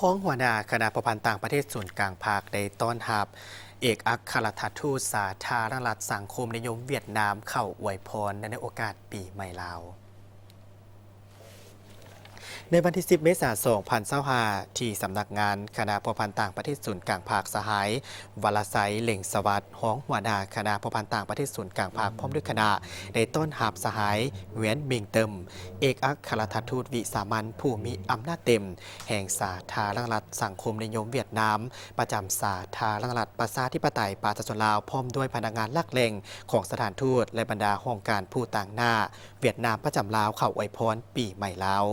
ຮອງຫົວໜ້າຄະນະພົວພັນຕ່າງປະເທດສູນກາງພັກ ໄດ້ຕ້ອນຮັບເອກອັກຄະລັດຖະທູດສາທາລະນະລັດສັງຄົມນິຍົມຫວຽດນາມເຂົ້າອວຍພອນໃນໂອກາດປີໃໝ່ລາວ. ໃນວັນທີສິບ ເມສາ ສອງພັນຊາວຫ້າ ທີ່ສຳນັກງານຄະນະພົວພັນຕ່າງປະເທດສູນກາງພັກ, ສະຫາຍ ວາລະໄຊ ເຫຼັງສະຫວັດ ຮອງຫົວໜ້າຄະນະພົວພັນຕ່າງປະເທດສູນກາງພັກ ພ້ອມດ້ວຍຄະນະ ໄດ້ຕ້ອນຮັບສະຫາຍ ຫງວຽນ ມິງເຕີມ ເອກອັກຄະລັດຖະທູດວິສາມັນຜູ້ມີອຳນາດເຕັມແຫ່ງສາທາລະນະລັດສັງຄົມນິຍົມຫວຽດນາມ ປະຈຳສາທາລະນະລັດປະຊາທິປະໄຕປະຊາຊົນລາວ ພ້ອມດ້ວຍພະນັກງານຫຼັກແຫຼ່ງຂອງສະຖານທູດ ແລະ ບັນດາຫ້ອງການຜູ້ຕາງໜ້າຫວຽດນາມປະຈຳລາວເຂົ້າອວຍພອນປີໃໝ່ລາວ.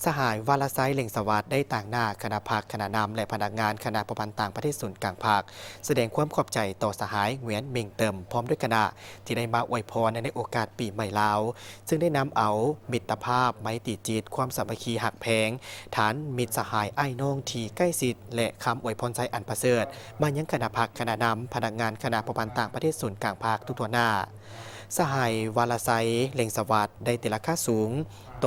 ສະຫາຍ ວາລະໄຊ ເຫຼັງສະຫວັດ ໄດ້ຕາງໜ້າຄະນະພັກ, ຄະນະນຳ ແລະ ພະນັກງານຄະນະພົວພັນຕ່າງປະເທດສູນກາງພັກ ສະແດງຄວາມຂອບໃຈຕໍ່ສະຫາຍ ຫງວຽນ ມິງເຕີມ ພ້ອມດ້ວຍຄະນະ ທີ່ໄດ້ມາອວຍພອນໃນໂອກາດປີໃໝ່ລາວ, ຊຶ່ງໄດ້ນຳເອົາມິດຕະພາບ, ໄມຕີຈິດ, ຄວາມສາມັກຄີຮັກແພງ, ທານມິດສະຫາຍອ້າຍນ້ອງທີ່ໃກ້ຊິດ ແລະ ຄຳອວຍພອນໄຊອັນປະເສີດ ມາຍັງຄະນະພັກ, ຄະນະນຳ, ພະນັກງານຄະນະພົວພັນຕ່າງປະເທດສູນກາງພັກທຸກທົ່ວໜ້າ. ສະຫາຍ ວາລະໄຊ ເຫຼັງສະຫວັດ ໄດ້ຕີລາຄາສູງ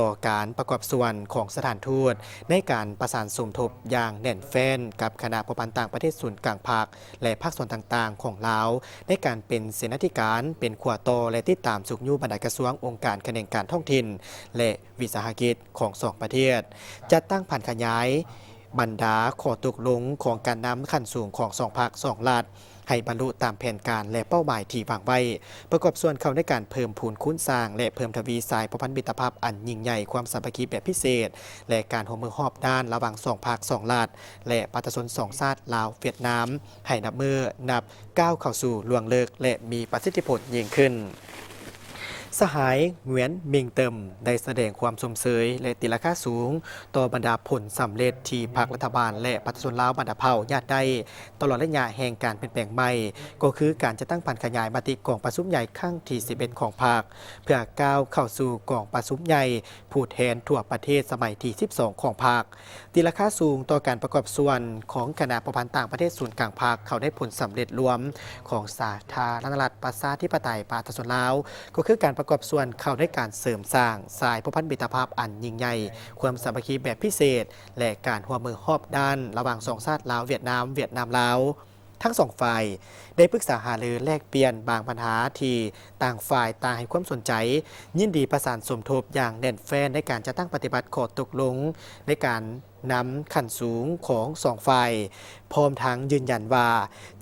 ຕໍ່ການປະກອບສ່ວນຂອງສະຖານທູດ ໃນການປະສານສົມທົບຢ່າງແໜ້ນແຟ້ນກັບຄະນະພົວພັນຕ່າງປະເທດສູນກາງພັກ ແລະ ພາກສ່ວນຕ່າງໆຂອງລາວ ໃນການເປັນເສນາທິການ, ເປັນຂົ້ວຕໍ່ ແລະ ຕິດຕາມຊຸກຍູ້ບັນດາກະຊວງ, ອົງການຂະແໜງການທ້ອງຖິ່ນ ແລະ ວິສາຫະກິດຂອງສອງປະເທດ, ຈັດຕັ້ງຜັນຂະຫຍາຍບັນດາຂໍ້ຕົກລົງຂອງການນຳຂັ້ນສູງຂອງສອງພັກສອງລັດ ໃຫ້ບັນລຸຕາມແຜນການ ແລະ ເປົ້າໝາຍທີ່ວາງໄວ້, ປະກອບສ່ວນເຂົ້າໃນການເພີ່ມພູນຄູນສ້າງ ແລະ ເພີ່ມທະວີສາຍພົວພັນມິດຕະພາບອັນຍິ່ງໃຫຍ່, ຄວາມສາມັກຄີແບບພິເສດ ແລະ ການຮ່ວມມືຮອບດ້ານລະຫວ່າງສອງພັກສອງລັດ ແລະ ປະຊາຊົນສອງຊາດລາວ-ຫວຽດນາມ ໃຫ້ນັບມື້ນັບກ້າວເຂົ້າສູ່ລວງເລິກ ແລະ ມີປະສິດທິຜົນຍິ່ງຂຶ້ນ. ສະຫາຍ ຫງວຽນ ມິງເຕີມ ໄດ້ສະແດງຄວາມຊົມເຊີຍ ແລະ ຕີລາຄາສູງຕໍ່ບັນດາຜົນສຳເລັດທີ່ພັກ, ລັດຖະບານ ແລະ ປະຊາຊົນລາວບັນດາເຜົ່າຍາດໄດ້ ຕະຫຼອດໄລຍະແຫ່ງການປ່ຽນແປງໃໝ່, ກໍຄືການຈັດຕັ້ງຜັນຂະຫຍາຍມະຕິກອງປະຊຸມໃຫຍ່ຄັ້ງທີສິບເອັດຂອງພັກ ເພື່ອກ້າວເຂົ້າສູ່ກອງປະຊຸມໃຫຍ່ຜູ້ແທນທົ່ວປະເທດສະໄໝທີສິບສອງຂອງພັກ, ຕີລາຄາສູງຕໍ່ການປະກອບສ່ວນຂອງຄະນະພົວພັນຕ່າງປະເທດສູນກາງພັກ ເຂົ້າໃນຜົນສຳເລັດລວມຂອງສາທາລະນະລັດປະຊາທິປະໄຕປະຊາຊົນລາວ, ກໍຄືການປະກອບສ່ວນເຂົ້າໃນການເສີມສ້າງສາຍພົວພັນມິດຕະພາບອັນຍິ່ງໃຫຍ່, ຄວາມສາມັກຄີແບບພິເສດ ແລະ ການຮ່ວມມືຮອບດ້ານລະຫວ່າງສອງຊາດລາວ-ຫວຽດນາມ, ຫວຽດນາມ-ລາວ. ທັງສອງຝ່າຍໄດ້ປຶກສາຫາລືແລກປ່ຽນບາງບັນຫາທີ່ຕ່າງຝ່າຍຕ່າງໃຫ້ຄວາມສົນໃຈ, ຍິນດີປະສານສົມທົບຢ່າງແໜ້ນແຟ້ນໃນການຈັດຕັ້ງປະຕິບັດຂໍ້ຕົກລົງໃນການນຳຂັ້ນສູງຂອງສອງຝ່າຍ, ພ້ອມທັງຢືນຢັນວ່າ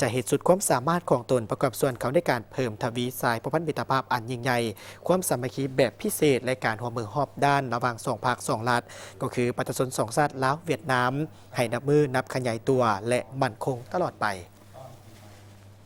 ຈະເຮັດສຸດຄວາມສາມາດຂອງຕົນປະກອບສ່ວນເຂົ້າໃນການເພີ່ມທະວີສາຍພົວພັນມິດຕະພາບອັນຍິ່ງໃຫຍ່, ຄວາມສາມັກຄີແບບພິເສດ ແລະ ການຮ່ວມມືຮອບດ້ານລະຫວ່າງສອງພັກສອງລັດ, ກໍຄືປະຊາຊົນສອງຊາດລາວ-ຫວຽດນາມ ໃຫ້ນັບມື້ນັບຂະຫຍາຍຕົວ ແລະ ໝັ້ນຄົງຕະຫຼອດໄປ.